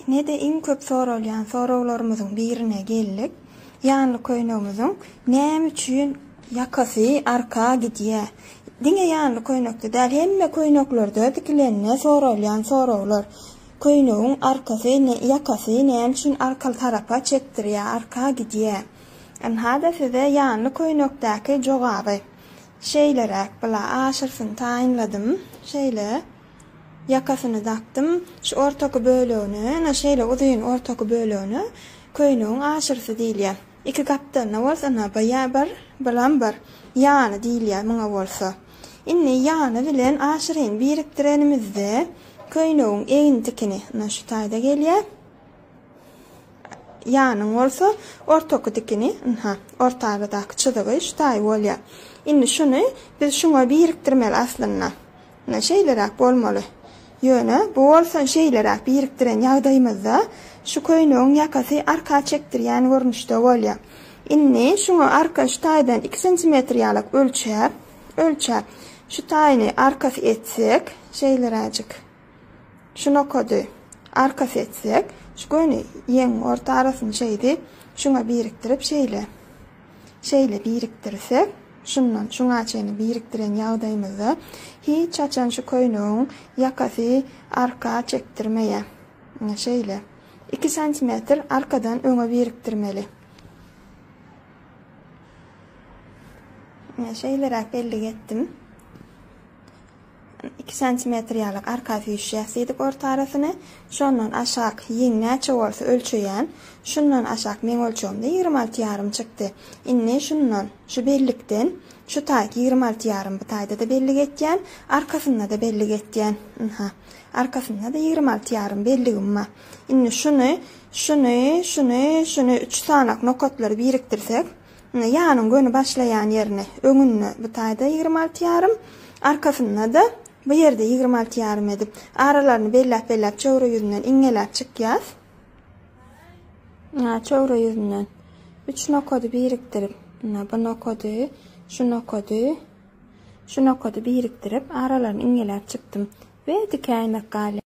Ine-de iň köp soralýan soraglarymyzyň birine geldik. Ýanly köýnegimiziň näme üçin ýakasy arka gidýär? Diňe ýanly köýnekde däl, hemme köýneklerde tikilende soralýan soraglar. Köýnegiň arkasy, ýakasy näme üçin arka tarapa çekdirýär, arka gidýär? Ynha-da size ýanly köýnekdäki jogaby. Şeýleräk bula aşyrsyny taýynladym. Şeýle. Ýakasyny dakdym. Şu ortaky bölegine, ene şeýle uzyn ortaky bölegine köýnegiň aşyrysy diýilýär. Iki gapdalyna bolsa ynha bu ýa bir, bulam bir. Ýany diýilýär muňa bolsa. Indi ýany bilen aşyryny birikdirenimizde köýnegiň egin tikini ynha şu taýda gelýär. Ýanyň bolsa ortaky dikini, ynha, orta aradaky çyzygy şu taýy bolýar. Indi şuny biz şuňa birikdirmeli aslynda. Ine, şeýleräk bolmaly. Ýöne bu bolsa şeýleräk birikdiren ýagdaýymyzda şu köýnegiň ýakasy arka çekdirýän görnüşde bolýar. Indi şuňa arka şu taýdan iki santimetr ýalak ölçäp, ölçäp, şu taýyny arkasy etsek, şeýleräjik. Şu nokady arkasy etsek, şu göni ýeňiň orta arasyny şeýdip, şuňa birikdirip şeýle. Şeýle birikdirsek, şundan şuňa çenli birikdiren ýagdaýymyzda hiç haçan şu köýnegiň ýakasy arka çekdirmeýär. Ine şeýle. Iki santimetr arkadan öňe birikdirmeli. Ine şeýleräk bellik etdim. Iki santimetr ýalyk arka süýşýäs diýdik orta arasyny. Şondan aşak ýeň näçe bolsa ölçeýän. Şundan aşak meň ölçegimde 26 ýarym çykdy. Indi şundan, şu bellikden şu taýk 26 ýarym bu taýda-da bellik etýän, arkasynda-da bellik etýän. Ynha, arkasynda-da 26 ýarym belligim bar. Indi şuny, şuny, şuny, şuny üç sanak nokatlary birikdirsek, Indi ýanyň göni başlaýan ýerine, öňünde bu taýda 26 ýarym, arkasynda-da bu ýerde 26 ýarym edip, aralaryny belläp-belläp çöwre ýüzünden iňňeläp çykýas. Ynha, çöwre ýüzünden üç nokady birikdirip, ynha, bu nokady, şu nokady, şu nokady birikdirip, aralaryny iňňeläp çykdym we dikäýmek galýar.